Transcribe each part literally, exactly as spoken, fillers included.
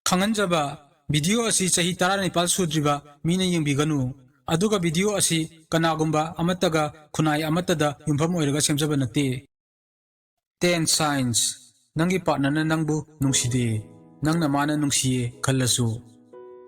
ꯈꯪꯍꯟꯖꯕ, video ꯑꯁꯤ ꯆꯍꯤ ꯇꯔꯥꯅꯤꯄꯥꯜ ꯁꯨꯗ꯭ꯔꯤꯕ ꯃꯤꯅ ꯌꯦꯡꯕꯤꯒꯅꯨ꯫ ꯑꯗꯨꯒ video ꯑꯁꯤ ꯀꯅꯥꯒꯨꯝꯕ ꯑꯃꯠꯇꯒ ꯈꯨꯟꯅꯥꯏ ꯑꯃꯠꯇꯗ ꯌꯨꯝꯐꯝ ꯑꯣꯏꯔꯒ ꯁꯦꯝꯖꯕ ꯅꯠꯇꯦ꯫ Ten signs. ꯅꯪꯒꯤ partnerꯅ ꯅꯪꯕꯨ ꯅꯨꯡꯁꯤꯗꯦ꯫ ꯅꯪꯅ ꯃꯥꯅ ꯅꯨꯡꯁꯤꯌꯦ ꯈꯜꯂꯁꯨ꯫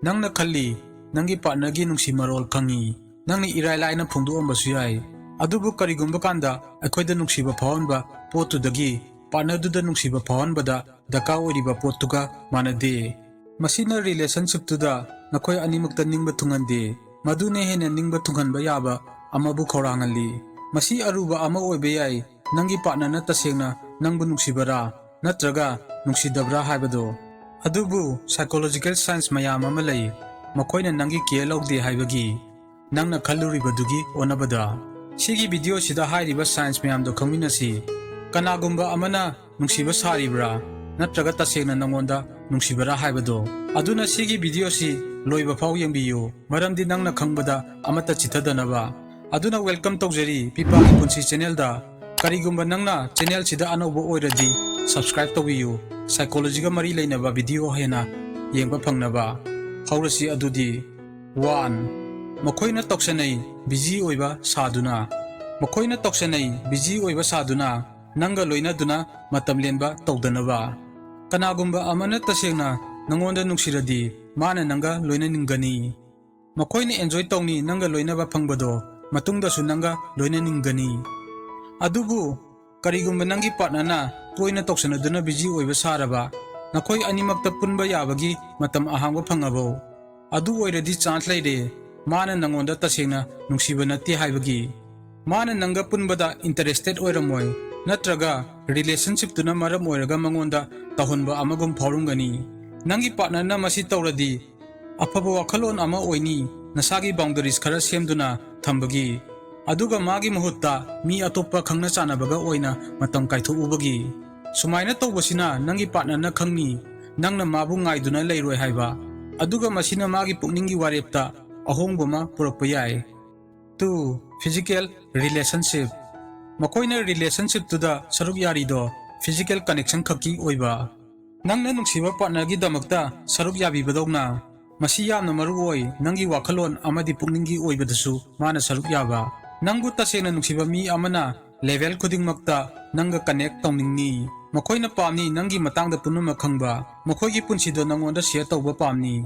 ꯅꯪꯅ ꯈꯜꯂꯤ, ꯅꯪꯒꯤ partnerꯒꯤ ꯅꯨꯡꯁꯤ ꯃꯔꯣꯜ ꯈꯪꯉꯤ꯫ ꯅꯪꯅ ꯏꯔꯥꯏ ꯂꯥꯏꯅ ꯐꯣꯡꯗꯣꯛꯑꯝꯕꯁꯨ ꯌꯥꯏ꯫ ꯑꯗꯨꯕꯨ ꯀꯔꯤꯒꯨꯝꯕ ꯀꯥꯟꯗ ꯑꯩꯈꯣꯏꯗ ꯅꯨꯡꯁꯤꯕ ꯐꯥꯎꯍꯟꯕ ꯄꯣꯠꯇꯨꯗꯒꯤ partnerꯗꯨꯗ ꯅꯨꯡꯁꯤꯕ ꯐꯥꯎꯍꯟꯕꯗ ꯗꯔꯀꯥꯔ ꯑꯣꯏꯔꯤꯕ ꯄꯣꯠꯇꯨꯒ ꯃꯥꯟꯅꯗꯦ꯫ ꯃꯁꯤꯅ relationshipꯇꯨꯗ ꯅꯈꯣꯏ ꯑꯅꯤꯃꯛꯇ ꯅꯤꯡꯕ ꯊꯨꯡꯍꯟꯗꯦ꯫ ꯃꯗꯨꯅ ꯍꯦꯟꯅ ꯅꯤꯡꯕ ꯊꯨꯡꯍꯟꯕ ꯌꯥꯕ ꯑꯃꯕꯨ ꯈꯧꯔꯥꯡꯍꯜꯂꯤ꯫ ꯃꯁꯤ ꯑꯔꯨꯕ ꯑꯃ ꯑꯣꯏꯕ ꯌꯥꯏ꯫ ꯅꯪꯒꯤ partnerꯅ ꯇꯁꯦꯡꯅ ꯅꯪꯕꯨ ꯅꯨꯡꯁꯤꯕꯔꯥ ꯅꯠꯇ꯭ꯔꯒ ꯅꯨꯡꯁꯤꯗꯕ꯭ꯔꯥ ꯍꯥꯏꯕꯗꯣ꯫ ꯑꯗꯨꯕꯨ psychological signs ꯃꯌꯥꯝ ꯑꯃ ꯂꯩ, ꯃꯈꯣꯏꯅ ꯅꯪꯒꯤ care ꯂꯧꯗꯦ ꯍꯥꯏꯕꯒꯤ, ꯅꯪꯅ ꯈꯜꯂꯨꯔꯤꯕꯗꯨꯒꯤ ꯑꯣꯟꯅꯕꯗ꯫ ꯁꯤꯒꯤ videoꯁꯤꯗ ꯍꯥꯏꯔꯤꯕ signs ꯃꯌꯥꯝꯗꯣ ꯈꯪꯃꯤꯟꯅꯁꯤ꯫ ꯀꯅꯥꯒꯨꯝꯕ ꯑꯃꯅ ꯅꯨꯡꯁꯤꯕ ꯁꯥꯔꯤꯕ꯭ꯔꯥ ꯅꯠꯇ꯭ꯔꯒ ꯇꯁꯦꯡꯅ ꯅꯪꯉꯣꯟꯗ ꯅꯨꯡꯁꯤꯕꯔꯥ ꯍꯥꯏꯕꯗꯣ꯫ ꯑꯗꯨꯅ ꯁꯤꯒꯤ videoꯁꯤ ꯂꯣꯏꯕ ꯐꯥꯎ ꯌꯦꯡꯕꯤꯌꯨ, ꯃꯔꯝꯗꯤ ꯅꯪꯅ ꯈꯪꯕꯗ ꯑꯃꯠꯇ ꯆꯤꯊꯗꯅꯕ꯫ ꯑꯗꯨꯅ welcome ꯇꯧꯖꯔꯤ ꯄꯤꯄꯥꯒꯤ ꯄꯨꯟꯁꯤ channelꯗ꯫ ꯀꯔꯤꯒꯨꯝꯕ ꯅꯪꯅ channelꯁꯤꯗ ꯑꯅꯧꯕ ꯑꯣꯏꯔꯗꯤ subscribe ꯇꯧꯕꯤꯌꯨ, psychologyꯒ ꯃꯔꯤ ꯂꯩꯅꯕ video ꯍꯦꯟꯅ ꯌꯦꯡꯕ ꯐꯪꯅꯕ꯫ ꯍꯧꯔꯁꯤ ꯑꯗꯨꯗꯤ꯫ One, ꯃꯈꯣꯏꯅ ꯇꯧꯁꯟꯅꯩ, busy ꯑꯣꯏꯕ ꯁꯥꯗꯨꯅ꯫ ꯃꯈꯣꯏꯅ ꯇꯧꯁꯟꯅꯩ, busy ꯑꯣꯏꯕ ꯁꯥꯗꯨꯅ, ꯅꯪꯒ ꯂꯣꯏꯅꯗꯨꯅ ꯃꯇꯝ ꯂꯦꯟꯕ ꯇꯧꯗꯅꯕ꯫ ꯀꯅꯥꯒꯨꯝꯕ ꯑꯃꯅ ꯇꯁꯦꯡꯅ ꯅꯪꯉꯣꯟꯗ ꯅꯨꯡꯁꯤꯔꯗꯤ, ꯃꯥꯅ ꯅꯪꯒ ꯂꯣꯏꯅꯅꯤꯡꯒꯅꯤ꯫ ꯃꯈꯣꯏꯅ enjoy ꯇꯧꯅꯤ ꯅꯪꯒ ꯂꯣꯏꯅꯕ ꯐꯪꯕꯗꯣ, ꯃꯇꯨꯡꯗꯁꯨ ꯅꯪꯒ ꯂꯣꯏꯅꯅꯤꯡꯒꯅꯤ꯫ ꯑꯗꯨꯕꯨ ꯀꯔꯤꯒꯨꯝꯕ ꯅꯪꯒꯤ partnerꯅ ꯇꯣꯏꯅ ꯇꯧꯁꯟꯅꯗꯨꯅ busy ꯑꯣꯏꯕ ꯁꯥꯔꯕ, ꯅꯈꯣꯏ ꯑꯅꯤꯃꯛꯇ ꯄꯨꯟꯕ ꯌꯥꯕꯒꯤ ꯃꯇꯝ ꯑꯍꯥꯡꯕ ꯐꯪꯉꯕꯣ? ꯑꯗꯨ ꯑꯣꯏꯔꯗꯤ chance ꯂꯩꯔꯦ, ꯃꯥꯅ ꯅꯪꯉꯣꯟꯗ ꯇꯁꯦꯡꯅ ꯅꯨꯡꯁꯤꯕ ꯅꯠꯇꯦ ꯍꯥꯏꯕꯒꯤ꯫ ꯃꯥꯅ ꯅꯪꯒ ꯄꯨꯟꯕꯗ interested ꯑꯣꯏꯔꯝꯃꯣꯏ, ꯅꯠꯇ꯭ꯔꯒ relationshipꯇꯨꯅ ꯃꯔꯝ ꯑꯣꯏꯔꯒ ꯃꯉꯣꯟꯗ ꯇꯧꯍꯟꯕ ꯑꯃꯒꯨꯝ ꯐꯥꯎꯔꯝꯒꯅꯤ꯫ ꯅꯪꯒꯤ partnerꯅ ꯃꯁꯤ ꯇꯧꯔꯗꯤ, ꯑꯐꯕ ꯋꯥꯈꯜꯂꯣꯟ ꯑꯃ ꯑꯣꯏꯅꯤ, ꯅꯁꯥꯒꯤ boundaries ꯈꯔ ꯁꯦꯝꯗꯨꯅ ꯊꯝꯕꯒꯤ꯫ ꯑꯗꯨꯒ ꯃꯥꯒꯤ ꯃꯍꯨꯠꯇ ꯃꯤ ꯑꯇꯣꯞꯄ ꯈꯪꯅ ꯆꯥꯟꯅꯕꯒ ꯑꯣꯏꯅ ꯃꯇꯝ ꯀꯥꯏꯊꯣꯛꯎꯕꯒꯤ꯫ ꯁꯨꯃꯥꯏꯅ ꯇꯧꯕꯁꯤꯅ ꯅꯪꯒꯤ partnerꯅ ꯈꯪꯅꯤ, ꯅꯪꯅ ꯃꯥꯕꯨ ꯉꯥꯏꯗꯨꯅ ꯂꯩꯔꯣꯏ ꯍꯥꯏꯕ꯫ ꯑꯗꯨꯒ ꯃꯁꯤꯅ ꯃꯥꯒꯤ ꯄꯨꯛꯅꯤꯡꯒꯤ ꯋꯥꯔꯦꯞꯇ ꯑꯍꯣꯡꯕ ꯑꯃ ꯄꯨꯔꯛꯄ ꯌꯥꯏ꯫ Two, physical relationship꯫ ꯃꯈꯣꯏꯅ relationshipꯇꯨꯗ ꯁꯔꯨꯛ ꯌꯥꯔꯤꯗꯣ physical connection ꯈꯛꯀꯤ ꯑꯣꯏꯕ꯫ ꯅꯪꯅ ꯅꯨꯡꯁꯤꯕ ꯄꯥꯔꯠꯅꯔꯒꯤꯗꯃꯛꯇ ꯁꯔꯨꯛ ꯌꯥꯕꯤꯕꯗꯧꯅ, ꯃꯁꯤ ꯌꯥꯝꯅ ꯃꯔꯨ ꯑꯣꯏ꯫ ꯅꯪꯒꯤ ꯋꯥꯈꯜꯂꯣꯟ ꯑꯃꯗꯤ ꯄꯨꯛꯅꯤꯡꯒꯤ ꯑꯣꯏꯕꯗꯁꯨ ꯃꯥꯅ ꯁꯔꯨꯛ ꯌꯥꯕ꯫ ꯅꯪꯕꯨ ꯇꯁꯦꯡꯅ ꯅꯨꯡꯁꯤꯕ ꯃꯤ ꯑꯃꯅ ꯂꯦꯚꯦꯜ ꯈꯨꯗꯤꯡꯃꯛꯇ ꯅꯪꯒ ꯀꯅꯦꯛ ꯇꯧꯅꯤꯡꯅꯤ꯫ ꯃꯈꯣꯏꯅ ꯄꯥꯝꯅꯤ ꯅꯪꯒꯤ ꯃꯇꯥꯡꯗ ꯄꯨꯝꯅꯃꯛ ꯈꯪꯕ, ꯃꯈꯣꯏꯒꯤ ꯄꯨꯟꯁꯤꯗꯣ ꯅꯪꯉꯣꯟꯗ ꯁꯤꯌꯔ ꯇꯧꯕ ꯄꯥꯝꯅꯤ꯫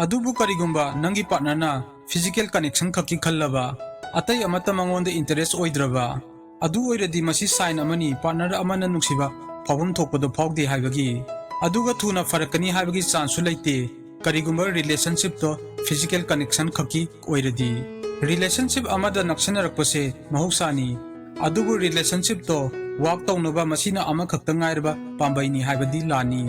ꯑꯗꯨꯕꯨ ꯀꯔꯤꯒꯨꯝꯕ ꯅꯪꯒꯤ ꯄꯥꯔꯠꯅꯔꯅ ꯐꯤꯖꯤꯀꯦꯜ ꯀꯅꯦꯛꯁꯟ ꯈꯛꯀꯤ ꯈꯜꯂꯕ, ꯑꯇꯩ ꯑꯃꯠꯇ ꯃꯉꯣꯟꯗ ꯏꯟꯇꯔꯦꯁ ꯑꯣꯏꯗ꯭ꯔꯕ, ꯑꯗꯨ ꯑꯣꯏꯔꯗꯤ ꯃꯁꯤ ꯁꯥꯏꯟ ꯑꯃꯅꯤ ꯄꯥꯔꯠꯅꯔ ꯑꯃꯅ ꯅꯨꯡꯁꯤꯕ ꯐꯥꯎꯐꯝ ꯊꯣꯛꯄꯗꯣ ꯐꯥꯎꯗꯦ ꯍꯥꯏꯕꯒꯤ꯫ ꯑꯗꯨꯒ ꯊꯨꯅ ꯐꯔꯛꯀꯅꯤ ꯍꯥꯏꯕꯒꯤ ꯆꯥꯟꯁꯁꯨ ꯂꯩꯇꯦ, ꯀꯔꯤꯒꯨꯝꯕ ꯔꯤꯂꯦꯁꯟꯁꯤꯞꯇꯣ ꯐꯤꯖꯤꯀꯦꯜ ꯀꯅꯦꯛꯁꯟ ꯈꯛꯀꯤ ꯑꯣꯏꯔꯗꯤ꯫ ꯔꯤꯂꯦꯁꯟꯁꯤꯞ ꯑꯃꯗ ꯅꯛꯁꯤꯟꯅꯔꯛꯄꯁꯦ ꯃꯍꯧꯁꯥꯅꯤ, ꯑꯗꯨꯕꯨ ꯔꯤꯂꯦꯁꯟꯁꯤꯞꯇꯣ ꯋꯥꯛ ꯇꯧꯅꯕ ꯃꯁꯤꯅ ꯑꯃꯈꯛꯇ ꯉꯥꯏꯔꯕ ꯄꯥꯝꯕꯩꯅꯤ ꯍꯥꯏꯕꯗꯤ ꯂꯥꯟꯅꯤ꯫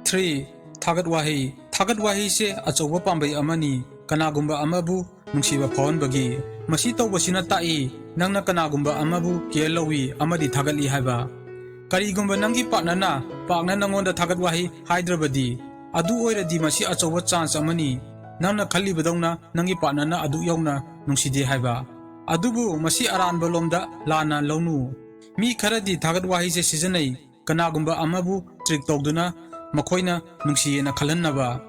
ꯊ꯭ꯔꯤ, ꯊꯥꯒꯠ ꯋꯥꯍꯩ꯫ ꯊꯥꯒꯠ ꯋꯥꯍꯩꯁꯦ ꯑꯆꯧꯕ ꯄꯥꯝꯕꯩ ꯑꯃꯅꯤ꯫ ꯀꯅꯥꯒꯨꯝꯕ ꯑꯃꯕꯨ ꯅꯨꯡꯁꯤꯕ ꯐꯥꯎꯍꯟꯕꯒꯤ꯫ ꯃꯁꯤ ꯇꯧꯕꯁꯤꯅ ꯇꯥꯛꯏ, ꯅꯪꯅ ꯀꯅꯥꯒꯨꯝꯕ ꯑꯃꯕꯨ ꯀꯦꯌꯔ ꯂꯧꯏ ꯑꯃꯗꯤ ꯊꯥꯒꯠꯂꯤ ꯍꯥꯏꯕ꯫ ꯀꯔꯤꯒꯨꯝꯕ ꯅꯪꯒꯤ ꯄꯥꯔꯠꯅꯔꯅ ꯄꯥꯛꯅ ꯅꯪꯉꯣꯟꯗ ꯊꯥꯒꯠ ꯋꯥꯍꯩ ꯍꯥꯏꯗ꯭ꯔꯕꯗꯤ, ꯑꯗꯨ ꯑꯣꯏꯔꯗꯤ ꯃꯁꯤ ꯑꯆꯧꯕ ꯆꯥꯟꯁ ꯑꯃꯅꯤ, ꯅꯪꯅ ꯈꯜꯂꯤꯕꯗꯧꯅ ꯅꯪꯒꯤ ꯄꯥꯔꯠꯅꯔꯅ ꯑꯗꯨꯛ ꯌꯧꯅ ꯅꯨꯡꯁꯤꯗꯦ ꯍꯥꯏꯕ꯫ ꯑꯗꯨꯕꯨ ꯃꯁꯤ ꯑꯔꯥꯟꯕ ꯂꯣꯝꯗ ꯂꯥꯟꯅ ꯂꯧꯅꯨ꯫ ꯃꯤ ꯈꯔꯗꯤ ꯊꯥꯒꯠ ꯋꯥꯍꯩꯁꯦ ꯁꯤꯖꯤꯟꯅꯩ, ꯀꯅꯥꯒꯨꯝꯕ ꯑꯃꯕꯨ ꯇ꯭ꯔꯤꯛ ꯇꯧꯗꯨꯅ ꯃꯈꯣꯏꯅ ꯅꯨꯡꯁꯤꯌꯦꯅ ꯈꯜꯍꯟꯅꯕ꯫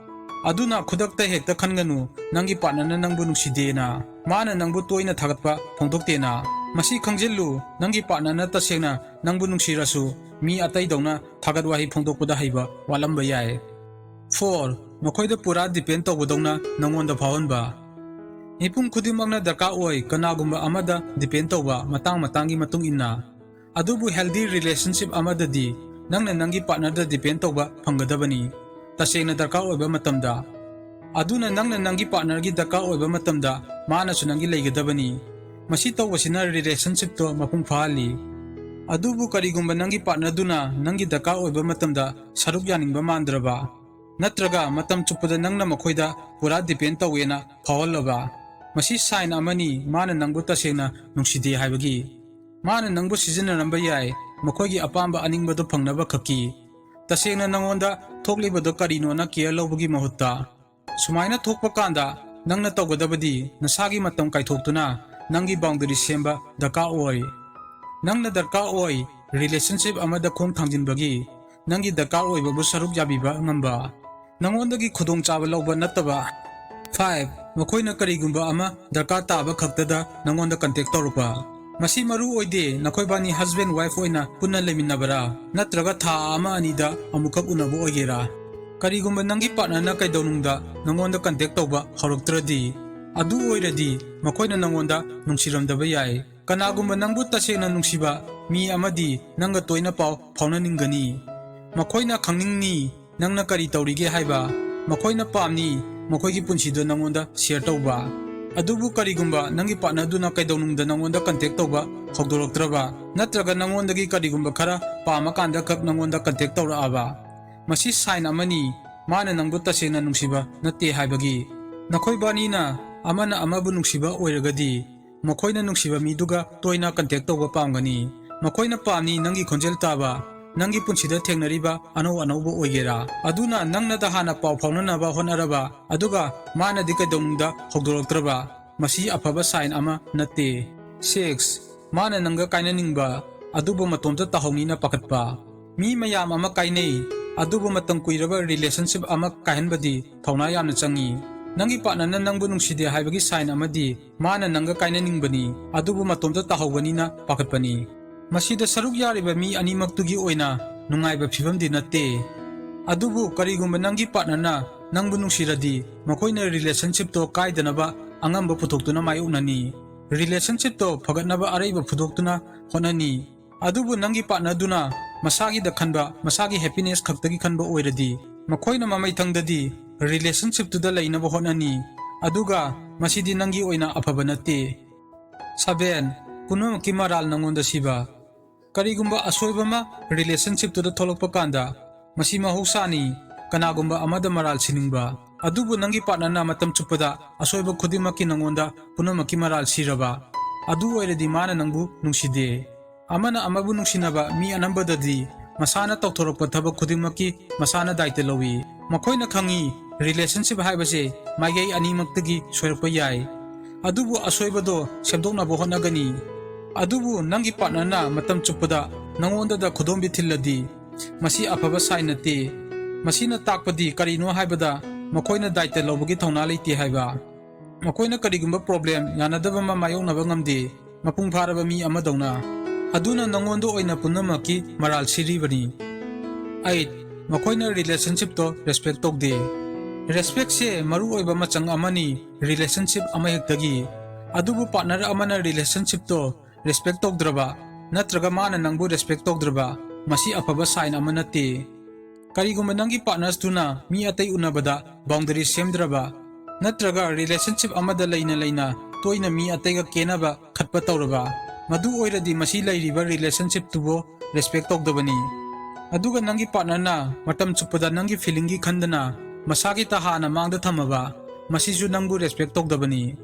ꯑꯗꯨꯅ ꯈꯨꯗꯛꯇ ꯍꯦꯛꯇ ꯈꯟꯒꯅꯨ, ꯅꯪꯒꯤ ꯄꯥꯔꯠꯅꯔꯅ ꯅꯪꯕꯨ ꯅꯨꯡꯁꯤꯗꯦꯅ, ꯃꯥꯅ ꯅꯪꯕꯨ ꯇꯣꯏꯅ ꯊꯥꯒꯠꯄ ꯐꯣꯡꯗꯣꯛꯇꯦꯅ꯫ ꯃꯁꯤ ꯈꯪꯖꯤꯜꯂꯨ, ꯅꯪꯒꯤ ꯄꯥꯔꯠꯅꯔꯅ ꯇꯁꯦꯡꯅ ꯅꯪꯕꯨ ꯅꯨꯡꯁꯤꯔꯁꯨ, ꯃꯤ ꯑꯇꯩꯗꯧꯅ ꯊꯥꯒꯠ ꯋꯥꯍꯩ ꯐꯣꯡꯗꯣꯛꯄꯗ ꯍꯩꯕ ꯋꯥꯠꯂꯝꯕ ꯌꯥꯏ꯫ ꯐꯣꯔ, ꯃꯈꯣꯏꯗ ꯄꯨꯔꯥ ꯗꯤꯄꯦꯟ ꯇꯧꯕꯗꯧꯅ ꯅꯪꯉꯣꯟꯗ ꯐꯥꯎꯍꯟꯕ꯫ ꯃꯤꯄꯨꯝ ꯈꯨꯗꯤꯡꯃꯛꯅ ꯗꯔꯀꯥꯔ ꯑꯣꯏ ꯀꯅꯥꯒꯨꯝꯕ ꯑꯃꯗ ꯗꯤꯄꯦꯟ ꯇꯧꯕ ꯃꯇꯥꯡ ꯃꯇꯥꯡꯒꯤ ꯃꯇꯨꯡ ꯏꯟꯅ꯫ ꯑꯗꯨꯕꯨ ꯍꯦꯜꯗꯤ ꯔꯤꯂꯦꯁꯟꯁꯤꯞ ꯑꯃꯗꯗꯤ ꯅꯪꯅ ꯅꯪꯒꯤ ꯄꯥꯔꯠꯅꯔꯗ ꯗꯤꯄꯦꯟ ꯇꯧꯕ ꯐꯪꯒꯗꯕꯅꯤ, ꯇꯁꯦꯡꯅ ꯗꯔꯀꯥꯔ ꯑꯣꯏꯕ ꯃꯇꯝꯗ꯫ ꯑꯗꯨꯅ ꯅꯪꯅ ꯅꯪꯒꯤ ꯄꯥꯔꯠꯅꯔꯒꯤ ꯗꯔꯀꯥꯔ ꯑꯣꯏꯕ ꯃꯇꯝꯗ ꯃꯥꯅꯁꯨ ꯅꯪꯒꯤ ꯂꯩꯒꯗꯕꯅꯤ꯫ ꯃꯁꯤ ꯇꯧꯕꯁꯤꯅ ꯔꯤꯂꯦꯁꯟꯁꯤꯞꯇꯣ ꯃꯄꯨꯡ ꯐꯥꯍꯜꯂꯤ꯫ ꯑꯗꯨꯕꯨ ꯀꯔꯤꯒꯨꯝꯕ ꯅꯪꯒꯤ ꯄꯥꯔꯠꯅꯔꯗꯨꯅ ꯅꯪꯒꯤ ꯗꯔꯀꯥꯔ ꯑꯣꯏꯕ ꯃꯇꯝꯗ ꯁꯔꯨꯛ ꯌꯥꯅꯤꯡꯕ ꯃꯥꯟꯗ꯭ꯔꯕ, ꯅꯠꯇ꯭ꯔꯒ ꯃꯇꯝ ꯆꯨꯞꯄꯗ ꯅꯪꯅ ꯃꯈꯣꯏꯗ ꯄꯨꯔꯥ ꯗꯤꯄꯦꯟ ꯇꯧꯋꯦꯅ ꯐꯥꯎꯍꯜꯂꯕ, ꯃꯁꯤ ꯁꯥꯏꯟ ꯑꯃꯅꯤ ꯃꯥꯅ ꯅꯪꯕꯨ ꯇꯁꯦꯡꯅ ꯅꯨꯡꯁꯤꯗꯦ ꯍꯥꯏꯕꯒꯤ꯫ ꯃꯥꯅ ꯅꯪꯕꯨ ꯁꯤꯖꯤꯟꯅꯔꯝꯕ ꯌꯥꯏ, ꯃꯈꯣꯏꯒꯤ ꯑꯄꯥꯝꯕ ꯑꯅꯤꯡꯕꯗꯨ ꯐꯪꯅꯕ ꯈꯛꯀꯤ꯫ ꯇꯁꯦꯡꯅ ꯅꯉꯣꯟꯗ ꯊꯣꯛꯂꯤꯕꯗꯣ ꯀꯔꯤꯅꯣꯅ ꯀꯦꯌꯔ ꯂꯧꯕꯒꯤ ꯃꯍꯨꯠꯇ꯫ ꯁꯨꯃꯥꯏꯅ ꯊꯣꯛꯄ ꯀꯥꯟꯗ ꯅꯪꯅ ꯇꯧꯒꯗꯕꯗꯤ ꯅꯁꯥꯒꯤ ꯃꯇꯝ ꯀꯥꯏꯊꯣꯛꯇꯨꯅ ꯅꯪꯒꯤ ꯕꯥꯎꯟꯗꯔꯤ ꯁꯦꯝꯕ ꯗꯔꯀꯥꯔ ꯑꯣꯏ꯫ ꯅꯪꯅ ꯗꯔꯀꯥꯔ ꯑꯣꯏ ꯔꯤꯂꯦꯁꯟꯁꯤꯞ ꯑꯃꯗ ꯈꯣꯡ ꯊꯥꯡꯖꯤꯟꯕꯒꯤ꯫ ꯅꯪꯒꯤ ꯗꯔꯀꯥꯔ ꯑꯣꯏꯕꯕꯨ ꯁꯔꯨꯛ ꯌꯥꯕꯤꯕ ꯉꯝꯕ꯫ ꯅꯉꯣꯟꯗꯒꯤ ꯈꯨꯗꯣꯡꯆꯥꯕ ꯂꯧꯕ ꯅꯠꯇꯕ꯫ Five, ꯃꯈꯣꯏꯅ ꯀꯔꯤꯒꯨꯝꯕ ꯑꯃ ꯗꯔꯀꯥꯔ ꯇꯥꯕ ꯈꯛꯇꯗ ꯅꯉꯣꯟꯗ ꯀꯟꯇꯦꯛ ꯇꯧꯔꯛꯄ꯫ ꯃꯁꯤ ꯃꯔꯨ ꯑꯣꯏꯗꯦ, ꯅꯈꯣꯏꯕꯥꯅꯤ husband wife ꯑꯣꯏꯅ ꯄꯨꯟꯅ ꯂꯩꯃꯤꯟꯅꯕꯔꯥ, ꯅꯠꯇ꯭ꯔꯒ ꯊꯥ ꯑꯃ ꯑꯅꯤꯗ ꯑꯃꯨꯛꯈꯛ ꯎꯅꯕ ꯑꯣꯏꯒꯦꯔꯥ꯫ ꯀꯔꯤꯒꯨꯝꯕ ꯅꯪꯒꯤ ꯄꯥꯔꯠꯅꯔꯅ ꯀꯩꯗꯧꯅꯨꯡꯗ ꯅꯉꯣꯟꯗ ꯀꯟꯇꯦꯛ ꯇꯧꯕ ꯍꯧꯔꯛꯇ꯭ꯔꯗꯤ, ꯑꯗꯨ ꯑꯣꯏꯔꯗꯤ ꯃꯈꯣꯏꯅ ꯅꯉꯣꯟꯗ ꯅꯨꯡꯁꯤꯔꯝꯗꯕ ꯌꯥꯏ꯫ ꯀꯅꯥꯒꯨꯝꯕ ꯅꯪꯕꯨ ꯇꯁꯦꯡꯅ ꯅꯨꯡꯁꯤꯕ ꯃꯤ ꯑꯃꯗꯤ ꯅꯪꯒ ꯇꯣꯏꯅ ꯄꯥꯎ ꯐꯥꯎꯅꯅꯤꯡꯒꯅꯤ꯫ ꯃꯈꯣꯏꯅ ꯈꯪꯅꯤꯡꯅꯤ ꯅꯪꯅ ꯀꯔꯤ ꯇꯧꯔꯤꯒꯦ ꯍꯥꯏꯕ꯫ ꯃꯈꯣꯏꯅ ꯄꯥꯝꯅꯤ ꯃꯈꯣꯏꯒꯤ ꯄꯨꯟꯁꯤꯗꯣ ꯅꯪꯉꯣꯟꯗ ꯁꯤꯌꯔ ꯇꯧꯕ꯫ ꯑꯗꯨꯕꯨ ꯀꯔꯤꯒꯨꯝꯕ ꯅꯪꯒꯤ ꯄꯥꯔꯠꯅꯔꯗꯨꯅ ꯀꯩꯗꯧꯅꯨꯡꯗ ꯅꯪꯉꯣꯟꯗ ꯀꯟꯇꯦꯛ ꯇꯧꯕ ꯍꯧꯗꯣꯔꯛꯇ꯭ꯔꯕ, ꯅꯠꯇ꯭ꯔꯒ ꯅꯪꯉꯣꯟꯗꯒꯤ ꯀꯔꯤꯒꯨꯝꯕ ꯈꯔ ꯄꯥꯝꯃꯀꯥꯟꯗ ꯈꯛ ꯅꯪꯉꯣꯟꯗ ꯀꯟꯇꯦꯛ ꯇꯧꯔꯛꯑꯕ, ꯃꯁꯤ ꯁꯥꯏꯟ ꯑꯃꯅꯤ ꯃꯥꯅ ꯅꯪꯕꯨ ꯇꯁꯦꯡꯅ ꯅꯨꯡꯁꯤꯕ ꯅꯠꯇꯦ ꯍꯥꯏꯕꯒꯤ꯫ ꯅꯈꯣꯏꯕꯥꯅꯤꯅ ꯑꯃꯅ ꯑꯃꯕꯨ ꯅꯨꯡꯁꯤꯕ ꯑꯣꯏꯔꯒꯗꯤ, ꯃꯈꯣꯏꯅ ꯅꯨꯡꯁꯤꯕ ꯃꯤꯗꯨꯒ ꯇꯣꯏꯅ ꯀꯟꯇꯦꯛ ꯇꯧꯕ ꯄꯥꯝꯒꯅꯤ꯫ ꯃꯈꯣꯏꯅ ꯄꯥꯝꯅꯤ ꯅꯪꯒꯤ ꯈꯣꯟꯖꯦꯜ ꯇꯥꯕ, ꯅꯪꯒꯤ ꯄꯨꯟꯁꯤꯗ ꯊꯦꯡꯅꯔꯤꯕ ꯑꯅꯧ ꯑꯅꯧꯕ ꯑꯣꯏꯒꯦꯔꯥ꯫ ꯑꯗꯨꯅ ꯅꯪꯅꯗ ꯍꯥꯟꯅ ꯄꯥꯎ ꯐꯥꯎꯅꯅꯕ ꯍꯣꯠꯅꯔꯕ, ꯑꯗꯨꯒ ꯃꯥꯅꯗꯤ ꯀꯩꯗꯧꯅꯨꯡꯗ ꯍꯧꯗꯣꯔꯛꯇ꯭ꯔꯕ, ꯃꯁꯤ ꯑꯐꯕ ꯁꯥꯏꯟ ꯑꯃ ꯅꯠꯇꯦ꯫ Six, ꯃꯥꯅ ꯅꯪꯒ ꯀꯥꯏꯅꯅꯤꯡꯕ, ꯑꯗꯨꯕꯨ ꯃꯇꯣꯝꯇ ꯇꯥꯍꯧꯅꯤꯅ ꯄꯥꯈꯠꯄ꯫ ꯃꯤ ꯃꯌꯥꯝ ꯑꯃ ꯀꯥꯏꯅꯩ, ꯑꯗꯨꯕꯨ ꯃꯇꯝ ꯀꯨꯏꯔꯕ ꯔꯤꯂꯦꯁꯟꯁꯤꯞ ꯑꯃ ꯀꯥꯏꯍꯟꯕꯗꯤ ꯊꯧꯅꯥ ꯌꯥꯝꯅ ꯆꯪꯏ꯫ ꯅꯪꯒꯤ ꯄꯥꯔꯠꯅꯔꯅ ꯅꯪꯕꯨ ꯅꯨꯡꯁꯤꯗꯦ ꯍꯥꯏꯕꯒꯤ ꯁꯥꯏꯟ ꯑꯃꯗꯤ ꯃꯥꯅ ꯅꯪꯒ ꯀꯥꯏꯅꯅꯤꯡꯕꯅꯤ, ꯑꯗꯨꯕꯨ ꯃꯇꯣꯝꯇ ꯇꯥꯍꯧꯒꯅꯤꯅ ꯄꯥꯈꯠꯄꯅꯤ꯫ ꯃꯁꯤꯗ ꯁꯔꯨꯛ ꯌꯥꯔꯤꯕ ꯃꯤ ꯑꯅꯤꯃꯛꯇꯨꯒꯤ ꯑꯣꯏꯅ ꯅꯨꯡꯉꯥꯏꯕ ꯐꯤꯕꯝꯗꯤ ꯅꯠꯇꯦ꯫ ꯑꯗꯨꯕꯨ ꯀꯔꯤꯒꯨꯝꯕ ꯅꯪꯒꯤ ꯄꯥꯔꯠꯅꯔꯅ ꯅꯪꯕꯨ ꯅꯨꯡꯁꯤꯔꯗꯤ, ꯃꯈꯣꯏꯅ ꯔꯤꯂꯦꯁꯟꯁꯤꯞꯇꯣ ꯀꯥꯏꯗꯅꯕ ꯑꯉꯝꯕ ꯄꯨꯊꯣꯛꯇꯨꯅ ꯃꯥꯌꯣꯛꯅꯅꯤ꯫ ꯔꯤꯂꯦꯁꯟꯁꯤꯞꯇꯣ ꯐꯒꯠꯅꯕ ꯑꯔꯩꯕ ꯐꯨꯗꯣꯛꯇꯨꯅ ꯍꯣꯠꯅꯅꯤ꯫ ꯑꯗꯨꯕꯨ ꯅꯪꯒꯤ ꯄꯥꯔꯠꯅꯔꯗꯨꯅ ꯃꯁꯥꯒꯤꯗ ꯈꯟꯕ, ꯃꯁꯥꯒꯤ ꯍꯦꯄꯤꯅꯦꯁ ꯈꯛꯇꯒꯤ ꯈꯟꯕ ꯑꯣꯏꯔꯗꯤ, ꯃꯈꯣꯏꯅ ꯃꯃꯩꯊꯪꯗꯗꯤ ꯔꯤꯂꯦꯁꯟꯁꯤꯞꯇꯨꯗ ꯂꯩꯅꯕ ꯍꯣꯠꯅꯅꯤ꯫ ꯑꯗꯨꯒ ꯃꯁꯤꯗꯤ ꯅꯪꯒꯤ ꯑꯣꯏꯅ ꯑꯐꯕ ꯅꯠꯇꯦ꯫ Seven, ꯄꯨꯝꯅꯃꯛꯀꯤ ꯃꯔꯥꯜ ꯅꯪꯉꯣꯟꯗ ꯁꯤꯕ꯫ ꯀꯔꯤꯒꯨꯝꯕ ꯑꯁꯣꯏꯕ ꯑꯃ ꯔꯤꯂꯦꯁꯟꯁꯤꯞꯇꯨꯗ ꯊꯣꯛꯂꯛꯄ ꯀꯥꯟꯗ, ꯃꯁꯤ ꯃꯍꯧꯁꯥꯅꯤ, ꯀꯅꯥꯒꯨꯝꯕ ꯑꯃꯗ ꯃꯔꯥꯜ ꯁꯤꯅꯤꯡꯕ꯫ ꯑꯗꯨꯕꯨ ꯅꯪꯒꯤ ꯄꯥꯔꯠꯅꯔꯅ ꯃꯇꯝ ꯆꯨꯞꯄꯗ ꯑꯁꯣꯏꯕ ꯈꯨꯗꯤꯡꯃꯛꯀꯤ ꯅꯪꯉꯣꯟꯗ ꯄꯨꯝꯅꯃꯛꯀꯤ ꯃꯔꯥꯜ ꯁꯤꯔꯕ, ꯑꯗꯨ ꯑꯣꯏꯔꯗꯤ ꯃꯥꯅ ꯅꯪꯕꯨ ꯅꯨꯡꯁꯤꯗꯦ꯫ ꯑꯃꯅ ꯑꯃꯕꯨ ꯅꯨꯡꯁꯤꯅꯕ ꯃꯤ ꯑꯅꯝꯕꯗꯗꯤ ꯃꯁꯥꯅ ꯇꯧꯊꯣꯔꯛꯄ ꯊꯕꯛ ꯈꯨꯗꯤꯡꯃꯛꯀꯤ ꯃꯁꯥꯅ ꯗꯥꯏꯇ ꯂꯧꯏ꯫ ꯃꯈꯣꯏꯅ ꯈꯪꯏ ꯔꯤꯂꯦꯁꯟꯁꯤꯞ ꯍꯥꯏꯕꯁꯦ ꯃꯥꯏꯀꯩ ꯑꯅꯤꯃꯛꯇꯒꯤ ꯁꯣꯏꯔꯛꯄ ꯌꯥꯏ꯫ ꯑꯗꯨꯕꯨ ꯑꯁꯣꯏꯕꯗꯣ ꯁꯦꯝꯗꯣꯛꯅꯕ ꯍꯣꯠꯅꯒꯅꯤ꯫ ꯑꯗꯨꯕꯨ ꯅꯪꯒꯤ ꯄꯥꯔꯠꯅꯔꯅ ꯃꯇꯝ ꯆꯨꯞꯄꯗ ꯅꯉꯣꯟꯗꯗ ꯈꯨꯗꯣꯝꯕꯤ ꯊꯤꯜꯂꯗꯤ, ꯃꯁꯤ ꯑꯐꯕ ꯁꯥꯏꯟ ꯅꯠꯇꯦ꯫ ꯃꯁꯤꯅ ꯇꯥꯛꯄꯗꯤ ꯀꯔꯤꯅꯣ ꯍꯥꯏꯕꯗ, ꯃꯈꯣꯏꯅ ꯗꯥꯏꯇ ꯂꯧꯕꯒꯤ ꯊꯧꯅꯥ ꯂꯩꯇꯦ ꯍꯥꯏꯕ꯫ ꯃꯈꯣꯏꯅ ꯀꯔꯤꯒꯨꯝꯕ ꯄ꯭ꯔꯣꯕ꯭ꯂꯦꯝ, ꯌꯥꯅꯗꯕ ꯑꯃ ꯃꯥꯌꯣꯛꯅꯕ ꯉꯝꯗꯦ, ꯃꯄꯨꯡ ꯐꯥꯔꯕ ꯃꯤ ꯑꯃꯗꯧꯅ꯫ ꯑꯗꯨꯅ ꯅꯉꯣꯟꯗ ꯑꯣꯏꯅ ꯄꯨꯝꯅꯃꯛꯀꯤ ꯃꯔꯥꯜ ꯁꯤꯔꯤꯕꯅꯤ꯫ ꯑꯩꯠ, ꯃꯈꯣꯏꯅ ꯔꯤꯂꯦꯁꯟꯁꯤꯞꯇꯣ ꯔꯦꯁꯄꯦꯛ ꯇꯧꯗꯦ꯫ ꯔꯦꯁꯄꯦꯛꯁꯦ ꯃꯔꯨ ꯑꯣꯏꯕ ꯃꯆꯪ ꯑꯃꯅꯤ ꯔꯤꯂꯦꯁꯟꯁꯤꯞ ꯑꯃꯍꯦꯛꯇꯒꯤ꯫ ꯑꯗꯨꯕꯨ ꯄꯥꯔꯠꯅꯔ ꯑꯃꯅ ꯔꯤꯂꯦꯁꯟꯁꯤꯞꯇꯣ ꯔꯦꯁꯄꯦꯛ ꯇꯧꯗ꯭ꯔꯕ, ꯅꯠꯇ꯭ꯔꯒ ꯃꯥꯅ ꯅꯪꯕꯨ ꯔꯦꯁꯄꯦꯛ ꯇꯧꯗ꯭ꯔꯕ, ꯃꯁꯤ ꯑꯐꯕ ꯁꯥꯏꯟ ꯑꯃ ꯅꯠꯇꯦ꯫ ꯀꯔꯤꯒꯨꯝꯕ ꯅꯪꯒꯤ ꯄꯥꯔꯠꯅꯔꯁꯇꯨꯅ ꯃꯤ ꯑꯇꯩ ꯎꯅꯕꯗ ꯕꯥꯎꯟꯗꯔꯤ ꯁꯦꯝꯗ꯭ꯔꯕ, ꯅꯠꯇ꯭ꯔꯒ ꯔꯤꯂꯦꯁꯟꯁꯤꯞ ꯑꯃꯗ ꯂꯩꯅ ꯂꯩꯅ ꯇꯣꯏꯅ ꯃꯤ ꯑꯇꯩꯒ ꯀꯦꯅꯕ ꯈꯠꯄ ꯇꯧꯔꯕ, ꯃꯗꯨ ꯑꯣꯏꯔꯗꯤ ꯃꯁꯤ ꯂꯩꯔꯤꯕ ꯔꯤꯂꯦꯁꯟꯁꯤꯞꯇꯨꯕꯨ ꯔꯦꯁꯄꯦꯛ ꯇꯧꯗꯕꯅꯤ꯫ ꯑꯗꯨꯒ ꯅꯪꯒꯤ ꯄꯥꯔꯠꯅꯔꯅ ꯃꯇꯝ ꯆꯨꯞꯄꯗ ꯅꯪꯒꯤ ꯐꯤꯂꯤꯡꯒꯤ ꯈꯟꯗꯅ ꯃꯁꯥꯒꯤ ꯇꯍꯥꯅ ꯃꯥꯡꯗ ꯊꯝꯃꯕ, ꯃꯁꯤꯁꯨ ꯅꯪꯕꯨ ꯔꯦꯁꯄꯦꯛ ꯇꯧꯗꯕꯅꯤ꯫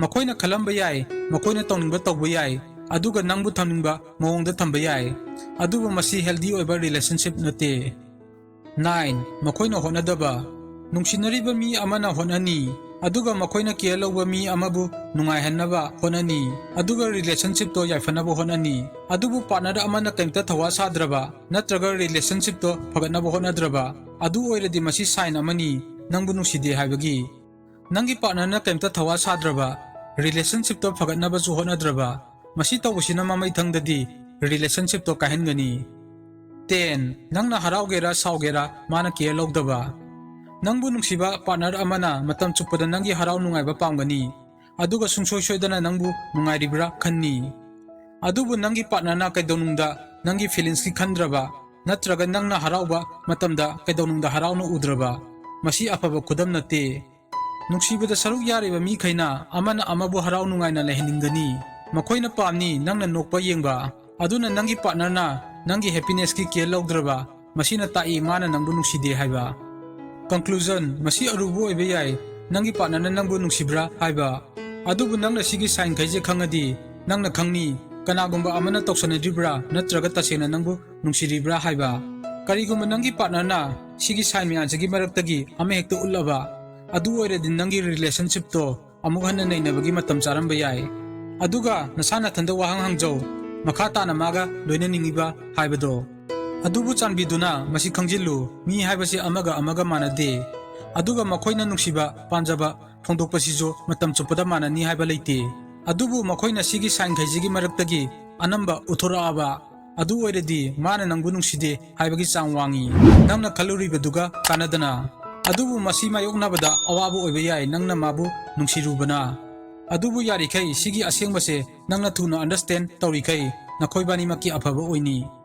ꯃꯈꯣꯏꯅ ꯈꯜꯂꯝꯕ ꯌꯥꯏ, ꯃꯈꯣꯏꯅ ꯇꯧꯅꯤꯡꯕ ꯇꯧꯕ ꯌꯥꯏ, ꯑꯗꯨꯒ ꯅꯪꯕꯨ ꯊꯝꯅꯤꯡꯕ ꯃꯑꯣꯡꯗ ꯊꯝꯕ ꯌꯥꯏ, ꯑꯗꯨꯕꯨ ꯃꯁꯤ ꯍꯦꯜꯗꯤ ꯑꯣꯏꯕ ꯔꯤꯂꯦꯁꯟꯁꯤꯞ ꯅꯠꯇꯦ꯫ ꯅꯥꯏꯟ, ꯃꯈꯣꯏꯅ ꯍꯣꯠꯅꯗꯕ꯫ ꯅꯨꯡꯁꯤꯅꯔꯤꯕ ꯃꯤ ꯑꯃꯅ ꯍꯣꯠꯅꯅꯤ, ꯑꯗꯨꯒ ꯃꯈꯣꯏꯅ ꯀꯦꯌꯔ ꯂꯧꯕ ꯃꯤ ꯑꯃꯕꯨ ꯅꯨꯡꯉꯥꯏꯍꯟꯅꯕ ꯍꯣꯠꯅꯅꯤ, ꯑꯗꯨꯒ ꯔꯤꯂꯦꯁꯟꯁꯤꯞꯇꯣ ꯌꯥꯏꯐꯅꯕ ꯍꯣꯠꯅꯅꯤ꯫ ꯑꯗꯨꯕꯨ ꯄꯥꯔꯠꯅꯔ ꯑꯃꯅ ꯀꯔꯤꯝꯇ ꯊꯧꯋꯥ ꯁꯥꯗ꯭ꯔꯕ, ꯅꯠꯇ꯭ꯔꯒ ꯔꯤꯂꯦꯁꯟꯁꯤꯞꯇꯣ ꯐꯒꯠꯅꯕ ꯍꯣꯠꯅꯗ꯭ꯔꯕ, ꯑꯗꯨ ꯑꯣꯏꯔꯗꯤ ꯃꯁꯤ ꯁꯥꯏꯟ ꯑꯃꯅꯤ ꯅꯪꯕꯨ ꯅꯨꯡꯁꯤꯗꯦ ꯍꯥꯏꯕꯒꯤ꯫ ꯅꯪꯒꯤ ꯄꯥꯔꯠꯅꯔꯅ ꯀꯔꯤꯝꯇ ꯊꯧꯋꯥ ꯁꯥꯗ꯭ꯔꯕ, ꯔꯤꯂꯦꯁꯟꯁꯤꯞꯇꯣ ꯐꯒꯠꯅꯕꯁꯨ ꯍꯣꯠꯅꯗ꯭ꯔꯕ, ꯃꯁꯤ ꯇꯧꯕꯁꯤꯅ ꯃꯃꯩꯊꯪꯗꯗꯤ ꯔꯤꯂꯦꯁꯟꯁꯤꯞꯇꯣ ꯀꯥꯏꯍꯟꯒꯅꯤ꯫ ꯇꯦꯟ, ꯅꯪꯅ ꯍꯔꯥꯎꯒꯦꯔꯥ ꯁꯥꯎꯒꯦꯔꯥ ꯃꯥꯅ ꯀꯦꯌꯔ ꯂꯧꯗꯕ꯫ ꯅꯪꯕꯨ ꯅꯨꯡꯁꯤꯕ ꯄꯥꯔꯠꯅꯔ ꯑꯃꯅ ꯃꯇꯝ ꯆꯨꯞꯄꯗ ꯅꯪꯒꯤ ꯍꯔꯥꯎ ꯅꯨꯡꯉꯥꯏꯕ ꯄꯥꯝꯒꯅꯤ, ꯑꯗꯨꯒ ꯁꯨꯡꯁꯣꯏ ꯁꯣꯏꯗꯅ ꯅꯪꯕꯨ ꯅꯨꯡꯉꯥꯏꯔꯤꯕ꯭ꯔꯥ ꯈꯟꯅꯤ꯫ ꯑꯗꯨꯕꯨ ꯅꯪꯒꯤ ꯄꯥꯔꯠꯅꯔꯅ ꯀꯩꯗꯧꯅꯨꯡꯗ ꯅꯪꯒꯤ ꯐꯤꯂꯤꯡꯁꯀꯤ ꯈꯟꯗ꯭ꯔꯕ, ꯅꯠꯇ꯭ꯔꯒ ꯅꯪꯅ ꯍꯔꯥꯎꯕ ꯃꯇꯝꯗ ꯀꯩꯗꯧꯅꯨꯡꯗ ꯍꯔꯥꯎꯅ ꯎꯗ꯭ꯔꯕ, ꯃꯁꯤ ꯑꯐꯕ ꯈꯨꯗꯝ ꯅꯠꯇꯦ꯫ ꯅꯨꯡꯁꯤꯕꯗ ꯁꯔꯨꯛ ꯌꯥꯔꯤꯕ ꯃꯤꯈꯩꯅ ꯑꯃꯅ ꯑꯃꯕꯨ ꯍꯔꯥꯎ ꯅꯨꯡꯉꯥꯏꯅ ꯂꯩꯍꯟꯅꯤꯡꯒꯅꯤ꯫ ꯃꯈꯣꯏꯅ ꯄꯥꯝꯅꯤ ꯅꯪꯅ ꯅꯣꯛꯄ ꯌꯦꯡꯕ꯫ ꯑꯗꯨꯅ ꯅꯪꯒꯤ ꯄꯥꯔꯠꯅꯔꯅ ꯅꯪꯒꯤ ꯍꯦꯄꯤꯅꯦꯁꯀꯤ ꯀꯦꯌꯔ ꯂꯧꯗ꯭ꯔꯕ, ꯃꯁꯤꯅ ꯇꯥꯛꯏ ꯃꯥꯅ ꯅꯪꯕꯨ ꯅꯨꯡꯁꯤꯗꯦ ꯍꯥꯏꯕ꯫ ꯀꯟꯀ꯭ꯂꯨꯖꯟ, ꯃꯁꯤ ꯑꯔꯨꯕ ꯑꯣꯏꯕ ꯌꯥꯏ, ꯅꯪꯒꯤ ꯄꯥꯔꯠꯅꯔꯅ ꯅꯪꯕꯨ ꯅꯨꯡꯁꯤꯕ꯭ꯔꯥ ꯍꯥꯏꯕ꯫ ꯑꯗꯨꯕꯨ ꯅꯪꯅ ꯁꯤꯒꯤ ꯁꯥꯏꯟꯈꯩꯁꯦ ꯈꯪꯉꯗꯤ, ꯅꯪꯅ ꯈꯪꯅꯤ ꯀꯅꯥꯒꯨꯝꯕ ꯑꯃꯅ ꯇꯧꯁꯟꯅꯗ꯭ꯔꯤꯕ꯭ꯔꯥ ꯅꯠꯇ꯭ꯔꯒ ꯇꯁꯦꯡꯅ ꯅꯪꯕꯨ ꯅꯨꯡꯁꯤꯔꯤꯕ꯭ꯔꯥ ꯍꯥꯏꯕ꯫ ꯀꯔꯤꯒꯨꯝꯕ ꯅꯪꯒꯤ ꯄꯥꯔꯠꯅꯔꯅ ꯁꯤꯒꯤ ꯁꯥꯏꯟ ꯃꯌꯥꯝꯁꯤꯒꯤ ꯃꯔꯛꯇꯒꯤ ꯑꯃꯍꯦꯛꯇ ꯎꯠꯂꯕ, ꯑꯗꯨ ꯑꯣꯏꯔꯗꯤ ꯅꯪꯒꯤ ꯔꯤꯂꯦꯁꯟꯁꯤꯞꯇꯣ ꯑꯃꯨꯛ ꯍꯟꯅ ꯅꯩꯅꯕꯒꯤ ꯃꯇꯝ ꯆꯥꯔꯝꯕ ꯌꯥꯏ꯫ ꯑꯗꯨꯒ ꯅꯁꯥ ꯅꯊꯟꯗ ꯋꯥꯍꯪ ꯍꯪꯖꯧ, ꯃꯈꯥ ꯇꯥꯅ ꯃꯥꯒ ꯂꯣꯏꯅꯅꯤꯡꯉꯤꯕ ꯍꯥꯏꯕꯗꯣ꯫ ꯑꯗꯨꯕꯨ ꯆꯥꯟꯕꯤꯗꯨꯅ ꯃꯁꯤ ꯈꯪꯖꯤꯜꯂꯨ, ꯃꯤ ꯍꯥꯏꯕꯁꯤ ꯑꯃꯒ ꯑꯃꯒ ꯃꯥꯟꯅꯗꯦ꯫ ꯑꯗꯨꯒ ꯃꯈꯣꯏꯅ ꯅꯨꯡꯁꯤꯕ, ꯄꯥꯝꯖꯕ ꯐꯣꯡꯗꯣꯛꯄꯁꯤꯁꯨ ꯃꯇꯝ ꯆꯨꯞꯄꯗ ꯃꯥꯟꯅꯅꯤ ꯍꯥꯏꯕ ꯂꯩꯇꯦ꯫ ꯑꯗꯨꯕꯨ ꯃꯈꯣꯏꯅ ꯁꯤꯒꯤ ꯁꯥꯏꯟꯈꯩꯁꯤꯒꯤ ꯃꯔꯛꯇꯒꯤ ꯑꯅꯝꯕ ꯎꯠꯊꯣꯔꯛꯑꯕ, ꯑꯗꯨ ꯑꯣꯏꯔꯗꯤ ꯃꯥꯅ ꯅꯪꯕꯨ ꯅꯨꯡꯁꯤꯗꯦ ꯍꯥꯏꯕꯒꯤ ꯆꯥꯡ ꯋꯥꯡꯉꯤ, ꯅꯪꯅ ꯈꯜꯂꯨꯔꯤꯕꯗꯨꯒ ꯀꯥꯟꯅꯗꯅ꯫ ꯑꯗꯨꯕꯨ ꯃꯁꯤ ꯃꯥꯌꯣꯛꯅꯕꯗ ꯑꯋꯥꯕ ꯑꯣꯏꯕ ꯌꯥꯏ, ꯅꯪꯅ ꯃꯥꯕꯨ ꯅꯨꯡꯁꯤꯔꯨꯕꯅ꯫ ꯑꯗꯨꯕꯨ ꯌꯥꯔꯤꯈꯩ ꯁꯤꯒꯤ ꯑꯁꯦꯡꯕꯁꯦ ꯅꯪꯅ ꯊꯨꯅ understand ꯇꯧꯔꯤꯈꯩ ꯅꯈꯣꯏꯕꯥꯅꯤꯃꯛꯀꯤ ꯑꯐꯕ ꯑꯣꯏꯅꯤ꯫